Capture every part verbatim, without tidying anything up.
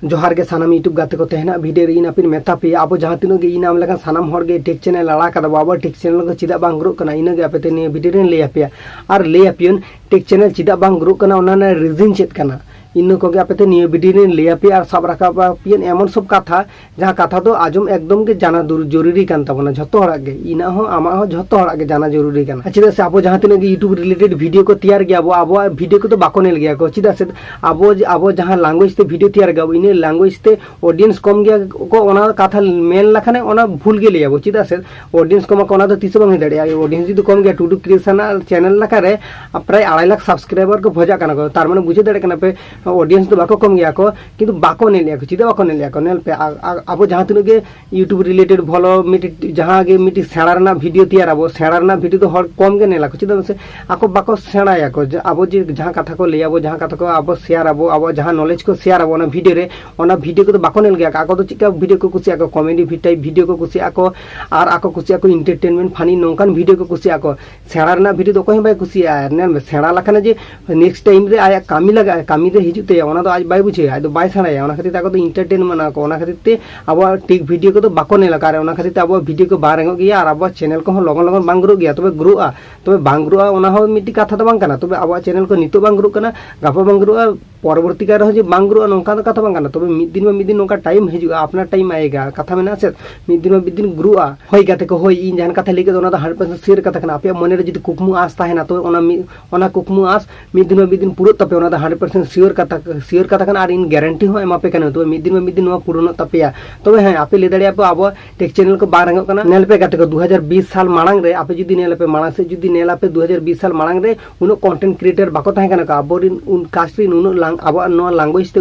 ᱡᱚᱦᱟᱨ ᱜᱮ ᱥᱟᱱᱟᱢ YouTube ᱜᱟᱛᱮ ᱠᱚ᱾ ᱛᱮᱦᱮᱧᱟᱜ video ᱨᱮ ᱤᱧ ᱟᱯᱮᱧ ᱢᱮᱛᱟ ᱯᱮᱭᱟ, ᱟᱵᱚ ᱡᱟᱦᱟᱸ ᱛᱤᱱᱟᱹᱜ ᱜᱮ ᱤᱧ ᱟᱢ ᱞᱮᱠᱟᱱ ᱥᱟᱱᱟᱢ ᱦᱚᱲ ᱜᱮ tech channel ᱟᱲᱟᱜ ᱠᱟᱫᱟ ᱵᱚ, ᱟᱵᱚ tech channel ᱠᱚ ᱪᱮᱫᱟᱜ ᱵᱟᱝ ᱜᱨᱳᱜ ᱠᱟᱱᱟ, ᱤᱱᱟᱹ ᱜᱮ ᱟᱯᱮ ᱛᱮ ᱱᱤᱭᱟᱹ video ᱨᱮᱧ ᱞᱟᱹᱭ ᱟᱯᱮᱭᱟ᱾ ᱟᱨ ᱞᱟᱹᱭ ᱟᱯᱮᱭᱟᱹᱧ tech channel ᱪᱮᱫᱟᱜ ᱵᱟᱝ ᱜᱨᱳᱜ ᱠᱟᱱᱟ, ᱚᱱᱟ ᱨᱮᱱᱟᱜ reason ᱪᱮᱫ ᱠᱟᱱᱟ, ᱤᱱᱟᱹ ᱠᱚᱜᱮ ᱟᱯᱮ ᱛᱮ ᱱᱤᱭᱟᱹ video ᱨᱮᱧ ᱞᱟᱹᱭ ᱟᱯᱮᱭᱟ᱾ ᱟᱨ ᱥᱟᱵ ᱨᱟᱠᱟᱵ ᱟᱯᱮᱭᱟᱹᱧ ᱮᱢᱚᱱ ᱥᱚᱵ ᱠᱟᱛᱷᱟ, ᱡᱟᱦᱟᱸ ᱠᱟᱛᱷᱟ ᱫᱚ ᱟᱸᱡᱚᱢ ᱮᱠᱫᱚᱢ ᱜᱮ ᱡᱟᱱᱟ ᱫᱩᱨ-, ᱡᱚᱨᱩᱨᱤ ᱠᱟᱱ ᱛᱟᱵᱚᱱᱟ ᱡᱷᱚᱛᱚ ᱦᱚᱲᱟᱜ ᱜᱮ, ᱤᱧᱟᱹᱜ ᱦᱚᱸ ᱟᱢᱟᱜ ᱦᱚᱸ ᱡᱷᱚᱛᱚ ᱦᱚᱲᱟᱜ ᱜᱮ ᱡᱟᱱᱟ ᱡᱚᱨᱩᱨᱤ ᱠᱟᱱᱟ᱾ ᱪᱮᱫᱟᱜ ᱥᱮ ᱟᱵᱚ ᱡᱟᱦᱟᱸ ᱛᱤᱱᱟᱹᱜ ᱜᱮ YouTube related video ᱠᱚ ᱛᱮᱭᱟᱨ ᱜᱮᱭᱟ ᱵᱚ, ᱟᱵᱚᱣᱟᱜ video ᱠᱚᱫᱚ ᱵᱟᱠᱚ ᱧᱮᱞ ᱜᱮᱭᱟ ᱠᱚ᱾ ᱪᱮᱫᱟᱜ ᱥᱮ ᱟᱵᱚ ᱡᱮ, ᱟᱵᱚ ᱡᱟᱦᱟᱸ language ᱛᱮ video ᱛᱮᱭᱟᱨ ᱜᱮᱭᱟ ᱵᱚ, ᱤᱱᱟᱹ language ᱛᱮ audience ᱠᱚᱢ ᱜᱮᱭᱟ ᱠᱚ, ᱚᱱᱟ ᱠᱟᱛᱷᱟ ᱢᱮᱱ ᱞᱮᱠᱷᱟᱱ ᱚᱱᱟ ᱵᱷᱩᱞ ᱜᱮ ᱞᱟᱹᱭ ᱟᱵᱚ᱾ ᱪᱮᱫᱟᱜ ᱥᱮ audience ᱠᱚᱢᱟ ᱠᱚ, ᱚᱱᱟ ᱫᱚ ᱛᱤᱥ ᱦᱚᱸ ᱵᱟᱝ ᱦᱩᱭ ᱫᱟᱲᱮᱭᱟᱜᱼᱟ᱾ Audience ᱡᱩᱫᱤ ᱠᱚᱢ ᱜᱮᱭᱟ, Tudu Creation ᱨᱮᱱᱟᱜ channel ᱞᱮᱠᱟ ᱨᱮ ᱯᱨᱟᱭ ᱟᱲᱟᱭ ᱞᱟᱠᱷ subscriber ᱠᱚ ᱵᱷᱚᱡᱟᱜ ᱠᱟᱱᱟ ᱠᱚ, ᱛᱟᱨ ᱢᱟᱱᱮ ᱵᱩᱡᱷᱟᱹᱣ ᱫᱟᱲᱮᱭᱟᱜ ᱠᱟᱱᱟ ᱯᱮ audience ᱫᱚ ᱵᱟᱠᱚ ᱠᱚᱢ ᱜᱮᱭᱟ ᱠᱚ, ᱠᱤᱱᱛᱩ ᱵᱟᱠᱚ ᱧᱮᱞᱮᱫᱼᱟ ᱠᱚ᱾ ᱪᱮᱫᱟᱜ ᱵᱟᱠᱚ ᱧᱮᱞᱮᱫᱼᱟ ᱠᱚ? ᱧᱮᱞ ᱯᱮ, ᱟ-, ᱟ-, ᱟᱵᱚ ᱡᱟᱦᱟᱸ ᱛᱤᱱᱟᱹᱜ ᱜᱮ YouTube related ᱵᱚᱞᱚ, ᱢᱤᱫᱴᱤᱡ ᱡᱟᱦᱟᱸ ᱜᱮ ᱢᱤᱫᱴᱤᱡ ᱥᱮᱬᱟ ᱨᱮᱱᱟᱜ video ᱛᱮᱭᱟᱨ ᱟᱵᱚ, ᱥᱮᱬᱟ ᱨᱮᱱᱟᱜ video ᱫᱚ ᱦᱚᱲ ᱠᱚᱢ ᱜᱮ ᱧᱮᱞᱟ ᱠᱚ᱾ ᱪᱮᱫᱟᱜ ᱥᱮ ᱟᱠᱚ ᱵᱟᱠᱚ ᱥᱮᱬᱟᱭᱟ ᱠᱚ, ᱡᱮ ᱟᱵᱚ ᱡᱮ ᱡᱟᱦᱟᱸ ᱠᱟᱛᱷᱟ ᱠᱚ ᱞᱟᱹᱭ ᱟᱵᱚ, ᱡᱟᱦᱟᱸ ᱠᱟᱛᱷᱟ ᱠᱚ ᱟᱵᱚ share ᱟᱵᱚ, ᱟᱵᱚ ᱡᱟᱦᱟᱸ knowledge ᱠᱚ share ᱟᱵᱚ ᱚᱱᱟ video ᱨᱮ, ᱚᱱᱟ video ᱠᱚᱫᱚ ᱵᱟᱠᱚ ᱧᱮᱞ ᱜᱮᱭᱟ᱾ ᱟᱠᱚ ᱫᱚ ᱪᱮᱫᱠᱟ video ᱠᱚ ᱠᱩᱥᱤᱭᱟᱜᱼᱟ ᱠᱚ, comedy type video ᱠᱚ ᱠᱩᱥᱤᱭᱟᱜᱼᱟ ᱠᱚ, ᱟᱨ ᱟᱠᱚ ᱠᱩᱥᱤᱭᱟᱜᱼᱟ ᱠᱚ entertainment funny ᱱᱚᱝᱠᱟᱱ video ᱠᱚ ᱠᱩᱥᱤᱭᱟᱜᱼᱟ ᱠᱚ᱾ ᱥᱮᱬᱟ ᱨᱮᱱᱟᱜ video ᱫᱚ ᱚᱠᱚᱭ ᱦᱚᱸ ᱵᱟᱭ ᱠᱩᱥᱤᱭᱟᱜᱼᱟ᱾ ᱧᱮᱞ ᱢᱮ, ᱥᱮᱬᱟ ᱞᱮᱠᱷᱟᱱ ᱡᱮ next time ᱨᱮ ᱟᱭᱟᱜ ᱠᱟᱹᱢᱤ ᱞᱟᱜᱟᱜᱼᱟ, ᱠᱟᱹᱢᱤ ᱨᱮ ᱦᱤᱡᱩᱜ ᱛᱟᱭᱟ, ᱚᱱᱟ ᱫᱚ ᱟᱡ ᱵᱟᱭ ᱵᱩᱡᱷᱟᱹᱣᱟ, ᱟᱡ ᱫᱚ ᱵᱟᱭ ᱥᱮᱬᱟᱭᱟ᱾ ᱚᱱᱟ ᱠᱷᱟᱹᱛᱤᱨ ᱛᱮ ᱟᱠᱚ ᱫᱚ entertainment ᱟᱠᱚ, ᱚᱱᱟ ᱠᱷᱟᱹᱛᱤᱨ ᱛᱮ ᱟᱵᱚᱣᱟᱜ ᱴᱷᱤᱠ video ᱠᱚᱫᱚ ᱵᱟᱠᱚ ᱧᱮᱞᱟ᱾ ᱚᱠᱟᱨᱮ ᱚᱱᱟ ᱠᱷᱟᱹᱛᱤᱨ ᱛᱮ ᱟᱵᱚᱣᱟᱜ video ᱠᱚ ᱵᱟᱝ ᱨᱟᱝᱚᱜ ᱜᱮᱭᱟ ᱟᱨ ᱟᱵᱚᱣᱟᱜ channel ᱠᱚᱦᱚᱸ ᱞᱚᱜᱚᱱ ᱞᱚᱜᱚᱱ ᱵᱟᱝ ᱜᱨᱳᱜ ᱜᱮᱭᱟ᱾ ᱛᱚᱵᱮ ᱜᱨᱳᱜᱼᱟ, ᱛᱚᱵᱮ ᱵᱟᱝ ᱜᱨᱳᱜᱼᱟ ᱚᱱᱟ ᱦᱚᱸ ᱢᱤᱫᱴᱤᱡ ᱠᱟᱛᱷᱟ ᱫᱚ ᱵᱟᱝ ᱠᱟᱱᱟ᱾ ᱛᱚᱵᱮ ᱟᱵᱚᱣᱟᱜ channel ᱠᱚ ᱱᱤᱛᱚᱜ ᱵᱟᱝ ᱜᱨᱳᱜ ᱠᱟᱱᱟ, ᱜᱟᱯᱟ ᱵᱟᱝ ᱜᱨᱳᱜᱼᱟ, ᱯᱚᱨᱚᱵᱚᱨᱛᱤ ᱠᱟᱞ ᱨᱮᱦᱚᱸ ᱡᱮ ᱵᱟᱝ ᱜᱨᱳᱜᱼᱟ ᱱᱚᱝᱠᱟ ᱫᱚ ᱠᱟᱛᱷᱟ ᱵᱟᱝ ᱠᱟᱱᱟ᱾ ᱛᱚᱵᱮ ᱢᱤᱫ ᱫᱤᱱ ᱵᱟᱝ ᱢᱤᱫ ᱫᱤᱱ ᱱᱚᱝᱠᱟ time ᱦᱤᱡᱩᱜᱼᱟ, ᱟᱯᱱᱟ time ᱟᱭᱮᱜᱟ, ᱠᱟᱛᱷᱟ ᱢᱮᱱᱟᱜᱼᱟ ᱥᱮ, ᱢᱤᱫ ᱫᱤᱱ ᱵᱟᱝ ᱢᱤᱫ ᱫᱤᱱ ᱜᱨᱳᱜᱼᱟ᱾ ᱦᱳᱭ ᱜᱟᱛᱮ ᱠᱚ, ᱦᱳᱭ, ᱤᱧ ᱡᱟᱦᱟᱸ ᱠᱟᱛᱷᱟ ᱞᱟᱹᱭ ᱠᱮᱫᱟ ᱚᱱᱟ ᱫᱚ hundred percent sure ᱠᱟᱛᱷᱟ ᱠᱟᱱᱟ᱾ ᱟᱯᱮᱭᱟᱜ ᱢᱚᱱᱮ ᱨᱮ ᱡᱩᱫᱤ ᱠᱩᱠᱢᱩ ᱟᱸᱥ ᱛᱟᱦᱮᱱᱟ, ᱛᱚᱵᱮ ᱚᱱᱟ ᱢᱤᱫ, ᱚᱱᱟ ᱠᱩᱠᱢᱩ ᱟᱸᱥ ᱢᱤᱫ ᱫᱤᱱ ᱵᱟᱝ ᱢᱤᱫ ᱫᱤᱱ ᱯᱩᱨᱟᱹᱜ ᱛᱟᱯᱮᱭᱟ, ᱚᱱᱟ ᱫᱚ hundred percent sure ᱠᱟᱛᱷᱟ, sure ᱠᱟᱛᱷᱟ ᱠᱟᱱᱟ᱾ ᱟᱨ ᱤᱧ guarantee ᱦᱚᱸ ᱮᱢᱟ ᱯᱮ ᱠᱟᱱᱟ, ᱛᱚᱵᱮ ᱢᱤᱫ ᱫᱤᱱ ᱵᱟᱝ ᱢᱤᱫ ᱫᱤᱱ ᱱᱚᱣᱟ ᱯᱩᱨᱚᱱᱚᱜ ᱛᱟᱯᱮᱭᱟ᱾ ᱛᱚᱵᱮ ᱦᱮᱸ, ᱟᱯᱮ ᱞᱟᱹᱭ ᱫᱟᱲᱮᱭᱟᱜᱼᱟ ᱯᱮ ᱟᱵᱚᱣᱟᱜ tech channel ᱠᱚ ᱵᱟᱝ ᱨᱟᱝᱚᱜ ᱠᱟᱱᱟ᱾ ᱧᱮᱞ ᱯᱮ ᱜᱟᱛᱮ ᱠᱚ, ᱫᱩ ᱦᱟᱡᱟᱨ ᱵᱤᱥ ᱥᱟᱞ ᱢᱟᱲᱟᱝ ᱨᱮ ᱟᱯᱮ ᱡᱩᱫᱤ ᱧᱮᱞ ᱟᱯᱮ, ᱢᱟᱲᱟᱝ ᱥᱮᱫ ᱡᱩᱫᱤ ᱧᱮᱞ ᱟᱯᱮ, ᱫᱩ ᱦᱟᱡᱟᱨ ᱵᱤᱥ ᱥᱟᱞ ᱢᱟᱲᱟᱝ ᱨᱮ ᱩᱱᱟᱹᱜ content creator ᱵᱟᱠᱚ ᱛᱟᱦᱮᱸ ᱠᱟᱱᱟ ᱠᱚ᱾ ᱟᱵᱚᱨᱮᱱ ᱩᱱ caste ᱨᱮᱱ ᱩᱱᱟᱹᱜ ᱞᱟᱝ-, ᱟᱵᱚᱣᱟᱜ ᱱᱚᱣᱟ language ᱛᱮ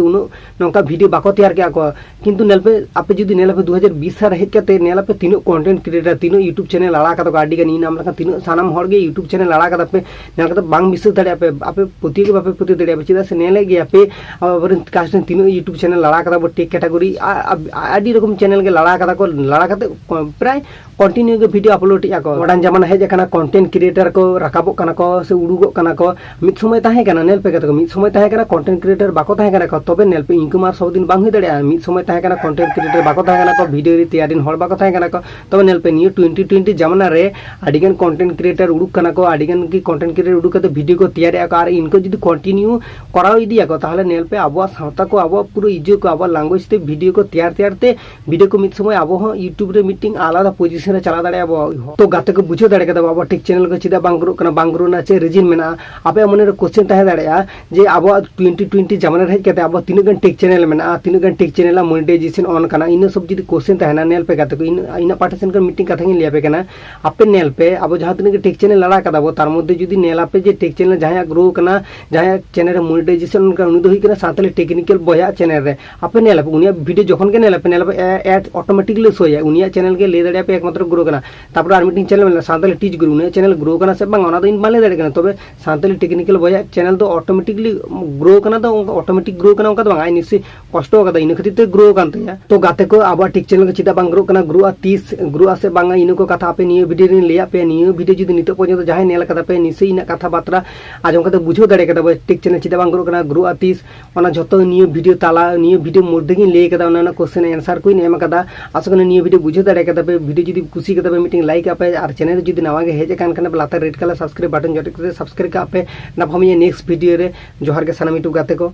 ᱩᱱᱟᱹᱜ ᱱᱚᱝᱠᱟ video ᱵᱟᱠᱚ ᱛᱮᱭᱟᱨ ᱠᱮᱜᱼᱟ ᱠᱚ᱾ ᱠᱤᱱᱛᱩ ᱧᱮᱞ ᱯᱮ, ᱟᱯᱮ ᱡᱩᱫᱤ ᱧᱮᱞ ᱟᱯᱮ ᱫᱩ ᱦᱟᱡᱟᱨ ᱵᱤᱥ ᱥᱟᱞ ᱨᱮ ᱦᱮᱡ ᱠᱟᱛᱮ ᱧᱮᱞ ᱟᱯᱮ ᱛᱤᱱᱟᱹᱜ content creator, ᱛᱤᱱᱟᱹᱜ YouTube channel ᱟᱲᱟᱜ ᱠᱟᱫᱟ ᱠᱚ, ᱟᱹᱰᱤ ᱜᱟᱱ ᱤᱧ ᱟᱢ ᱞᱮᱠᱟᱱ ᱛᱤᱱᱟᱹᱜ ᱥᱟᱱᱟᱢ ᱦᱚᱲ ᱜᱮ YouTube channel ᱟᱲᱟᱜ ᱠᱟᱫᱟ ᱯᱮ, ᱧᱮᱞ ᱠᱟᱛᱮ ᱵᱟᱝ ᱵᱤᱥᱥᱟᱹᱥ ᱫᱟᱲᱮᱭᱟᱜᱼᱟ ᱯᱮ, ᱟᱯᱮ ᱯᱟᱹᱛᱭᱟᱹᱣ ᱜᱮ ᱵᱟᱯᱮ ᱯᱟᱹᱛᱭᱟᱹᱣ ᱫᱟᱲᱮᱭᱟᱜᱼᱟ ᱯᱮ᱾ ᱪᱮᱫᱟᱜ ᱥᱮ ᱧᱮᱞᱮᱫ ᱜᱮᱭᱟ ᱯᱮ ᱟᱵᱚᱨᱮᱱ caste ᱨᱮᱱ ᱛᱤᱱᱟᱹᱜ YouTube channel ᱟᱲᱟᱜ ᱠᱟᱫᱟ ᱵᱚ, tech category, ᱟ-, ᱟ-, ᱟᱹᱰᱤ ᱨᱚᱠᱚᱢ channel ᱜᱮ ᱟᱲᱟᱜ ᱠᱟᱫᱟ ᱠᱚ, ᱟᱲᱟᱜ ᱠᱟᱛᱮ ᱯᱨᱟᱭ continue ᱜᱮ video upload ᱮᱫᱼᱟ ᱠᱚ᱾ Modern ᱡᱟᱢᱟᱱᱟ ᱦᱮᱡ ᱟᱠᱟᱱᱟ, content creator ᱠᱚ ᱨᱟᱠᱟᱵᱚᱜ ᱠᱟᱱᱟ ᱠᱚ ᱥᱮ ᱩᱰᱩᱠᱚᱜ ᱠᱟᱱᱟ ᱠᱚ᱾ ᱢᱤᱫ ᱥᱚᱢᱚᱭ ᱛᱟᱦᱮᱸ ᱠᱟᱱᱟ, ᱧᱮᱞ ᱯᱮ ᱜᱟᱛᱮ ᱠᱚ, ᱢᱤᱫ ᱥᱚᱢᱚᱭ ᱛᱟᱦᱮᱸ ᱠᱟᱱᱟ content creator ᱵᱟᱠᱚ ᱛᱟᱦᱮᱸ ᱠᱟᱱᱟ ᱠᱚ, ᱛᱚᱵᱮ ᱧᱮᱞ ᱯᱮ income ᱟᱨ ᱥᱚᱵ ᱫᱤᱱ ᱵᱟᱝ ᱦᱩᱭ ᱫᱟᱲᱮᱭᱟᱜᱼᱟ᱾ ᱢᱤᱫ ᱥᱚᱢᱚᱭ ᱛᱟᱦᱮᱸ ᱠᱟᱱᱟ content creator ᱵᱟᱠᱚ ᱛᱟᱦᱮᱸ ᱠᱟᱱᱟ ᱠᱚ, video ᱨᱮ ᱛᱮᱭᱟᱨᱤᱱ ᱦᱚᱲ ᱵᱟᱠᱚ ᱛᱟᱦᱮᱸ ᱠᱟᱱᱟ ᱠᱚ, ᱛᱚᱵᱮ ᱧᱮᱞ ᱯᱮ ᱱᱤᱭᱟᱹ twenty twenty ᱡᱟᱢᱟᱱᱟ ᱨᱮ ᱟᱹᱰᱤ ᱜᱟᱱ content creator ᱩᱰᱩᱠ ᱠᱟᱱᱟ ᱠᱚ, ᱟᱹᱰᱤ ᱜᱟᱱ ᱜᱮ content creator ᱩᱰᱩᱠ ᱠᱟᱛᱮ video ᱠᱚ ᱛᱮᱭᱟᱨᱮᱫᱼᱟ ᱠᱚ, ᱟᱨ ᱤᱱᱠᱟᱹ ᱡᱩᱫᱤ continue ᱠᱚᱨᱟᱣ ᱤᱫᱤᱭᱟᱠᱚ, ᱛᱟᱦᱚᱞᱮ ᱧᱮᱞ ᱯᱮ ᱟᱵᱚᱣᱟᱜ ᱥᱟᱶᱛᱟ ᱠᱚ, ᱟᱵᱚᱣᱟᱜ ᱯᱩᱨᱟᱹ ᱤᱡᱟᱹ ᱠᱚ, ᱟᱵᱚᱣᱟᱜ language ᱛᱮ video ᱠᱚ ᱛᱮᱭᱟᱨ ᱛᱮᱭᱟᱨ ᱛᱮ video ᱠᱚ ᱢᱤᱫ ᱥᱚᱢᱚᱭ ᱟᱵᱚ ᱦᱚᱸ YouTube ᱨᱮ ᱢᱤᱫᱴᱤᱝ ᱟᱞᱟᱫᱟ position ᱨᱮ ᱪᱟᱞᱟᱣ ᱫᱟᱲᱮᱭᱟᱜᱼᱟ ᱟᱵᱚ᱾ ᱛᱚ ᱜᱟᱛᱮ ᱠᱚ, ᱵᱩᱡᱷᱟᱹᱣ ᱫᱟᱲᱮ ᱠᱟᱫᱟ ᱵᱚ ᱟᱵᱚ tech channel ᱠᱚ ᱪᱮᱫᱟᱜ ᱵᱟᱝ grow ᱠᱟᱱᱟ, ᱵᱟᱝ grow ᱨᱮᱱᱟᱜ ᱪᱮᱫ reason ᱢᱮᱱᱟᱜᱼᱟ? ᱟᱯᱮᱭᱟᱜ ᱢᱚᱱᱮ ᱨᱮ question ᱛᱟᱦᱮᱸ ᱫᱟᱲᱮᱭᱟᱜᱼᱟ ᱡᱮ ᱟᱵᱚᱣᱟᱜ twenty twenty ᱡᱟᱢᱟᱱᱟ ᱨᱮ ᱦᱮᱡ ᱠᱟᱛᱮ ᱟᱵᱚ ᱛᱤᱱᱟᱹᱜ ᱜᱟᱱ tech channel ᱢᱮᱱᱟᱜᱼᱟ, ᱛᱤᱱᱟᱹᱜ ᱜᱟᱱ tech channel ᱟᱜ monetization on ᱠᱟᱱᱟ, ᱤᱱᱟᱹ ᱥᱚᱵ ᱡᱩᱫᱤ question ᱛᱟᱦᱮᱱᱟ, ᱧᱮᱞ ᱯᱮ ᱜᱟᱛᱮ ᱠᱚ, ᱤᱧ, ᱤᱧᱟᱹᱜ ᱯᱟᱦᱴᱟ ᱥᱮᱱ ᱠᱷᱚᱱ ᱢᱤᱫᱴᱤᱝ ᱠᱟᱛᱷᱟ ᱜᱤᱧ ᱞᱟᱹᱭ ᱟᱯᱮ ᱠᱟᱱᱟ᱾ ᱟᱯᱮ ᱧᱮᱞ ᱯᱮ, ᱟᱵᱚ ᱡᱟᱦᱟᱸ ᱛᱤᱱᱟᱹᱜ ᱜᱮ tech channel ᱟᱲᱟᱜ ᱠᱟᱫᱟ ᱵᱚ, ᱛᱟᱨ ᱢᱚᱫᱽᱫᱷᱮ ᱡᱩᱫᱤ ᱧᱮᱞ ᱟᱯᱮ ᱡᱮ tech channel ᱡᱟᱦᱟᱸᱭᱟᱜ grow ᱠᱟᱱᱟ, ᱡᱟᱦᱟᱸᱭᱟᱜ channel ᱨᱮ monetization ᱚᱱᱠᱟ, ᱩᱱᱤ ᱫᱚ ᱦᱩᱭᱩᱜ ᱠᱟᱱᱟ ᱥᱟᱱᱛᱟᱞᱤ technical ᱵᱚᱭᱦᱟ channel ᱨᱮ᱾ ᱟᱯᱮ ᱧᱮᱞ ᱟᱯᱮ, ᱩᱱᱤᱭᱟᱜ video ᱡᱚᱠᱷᱚᱱ ᱜᱮ ᱧᱮᱞ ᱟᱯᱮ, ᱧᱮᱞ ᱟᱯᱮ, ᱮ-, ad automatically show ᱟᱭ, ᱩᱱᱤᱭᱟᱜ channel ᱜᱮ ᱞᱟᱹᱭ ᱫᱟᱲᱮᱭᱟᱜ ᱯᱮ ᱮᱠᱢᱟᱛᱨᱚ grow ᱠᱟᱱᱟ᱾ ᱛᱟᱯᱚᱨᱮ ᱟᱨ ᱢᱤᱫᱴᱤᱝ channel ᱢᱮᱱᱟᱜᱼᱟ ᱥᱟᱱᱛᱟᱞᱤ teach guru, ᱩᱱᱤᱭᱟᱜ channel grow ᱠᱟᱱᱟ ᱥᱮ ᱵᱟᱝ ᱚᱱᱟ ᱫᱚ ᱤᱧ ᱵᱟᱹᱧ ᱞᱟᱹᱭ ᱫᱟᱲᱮᱭᱟᱜ ᱠᱟᱱᱟ, ᱛᱚᱵᱮ ᱥᱟᱱᱛᱟᱞᱤ technical ᱵᱚᱭᱦᱟ channel ᱫᱚ automatically grow ᱠᱟᱱᱟ, ᱫᱚ ᱚᱱᱠᱟ automatic grow ᱠᱟᱱᱟ ᱚᱱᱠᱟ ᱫᱚ ᱵᱟᱝ, ᱟᱡ ᱱᱤᱥᱪᱚᱭ ᱠᱚᱥᱴᱚ ᱠᱟᱫᱟ, ᱤᱱᱟᱹ ᱠᱷᱟᱹᱛᱤᱨ ᱛᱮ grow ᱠᱟᱱ ᱛᱟᱭᱟ᱾ ᱛᱚ ᱜᱟᱛᱮ ᱠᱚ, ᱟᱵᱚᱣᱟᱜ tech channel ᱠᱚ ᱪᱮᱫᱟᱜ ᱵᱟᱝ grow ᱠᱟᱱᱟ, grow ᱟ ᱛᱤᱥ, grow ᱟ ᱥᱮ ᱵᱟᱝᱟ, ᱤᱱᱟᱹ ᱠᱚ ᱠᱟᱛᱷᱟ ᱟᱯᱮ ᱱᱤᱭᱟᱹ video ᱨᱮᱧ ᱞᱟᱹᱭᱟᱫ ᱯᱮᱭᱟ᱾ ᱱᱤᱭᱟᱹ video ᱡᱩᱫᱤ ᱱᱤᱛᱚᱜ ᱯᱚᱨᱡᱚᱱᱛᱚ ᱡᱟᱦᱟᱸᱭ ᱧᱮᱞ ᱠᱟᱫᱟ ᱯᱮ, ᱱᱤᱥᱪᱚᱭ ᱤᱧᱟᱹᱜ ᱠᱟᱛᱷᱟ ᱵᱟᱛᱨᱟ ᱟᱸᱡᱚᱢ ᱠᱟᱛᱮ ᱵᱩᱡᱷᱟᱹᱣ ᱫᱟᱲᱮ ᱠᱟᱫᱟ ᱯᱮ tech channel ᱪᱮᱫᱟᱜ ᱵᱟᱝ grow ᱠᱟᱱᱟ, grow ᱟ ᱛᱤᱥ, ᱚᱱᱟ ᱡᱷᱚᱛᱚ ᱱᱤᱭᱟᱹ video ᱛᱟᱞᱟ, ᱱᱤᱭᱟᱹ video ᱢᱚᱫᱽᱫᱷᱮ ᱜᱤᱧ ᱞᱟᱹᱭ ᱠᱟᱫᱟ, ᱚᱱᱟ ᱨᱮᱱᱟᱜ question answer ᱠᱚᱧ ᱮᱢ ᱠᱟᱫᱟ᱾ ᱟᱥᱟ ᱠᱚᱨᱮ ᱱᱤᱭᱟᱹ video ᱵᱩᱡᱷᱟᱹᱣ ᱫᱟᱲᱮ ᱠᱟᱫᱟ ᱯᱮ᱾ Video ᱡᱩᱫᱤ ᱠᱩᱥᱤ ᱠᱟᱫᱟ ᱯᱮ, ᱢᱤᱫᱴᱮᱱ like ᱟᱯᱮ, ᱟᱨ channel ᱨᱮ ᱡᱩᱫᱤ ᱱᱟᱣᱟ ᱜᱮ ᱦᱮᱡ ᱟᱠᱟᱱ ᱠᱷᱟᱱ ᱯᱮ, ᱞᱟᱛᱟᱨ red colour subscribe button ᱡᱚᱴᱮᱫ ᱠᱟᱛᱮ subscribe ᱠᱟᱜ ᱯᱮ᱾ ᱧᱟᱯᱟᱢ ᱤᱧᱟ next video ᱨᱮ᱾ ᱡᱚᱦᱟᱨ ᱜᱮ ᱥᱟᱱᱟᱢ YouTube ᱜᱟᱛᱮ ᱠᱚ᱾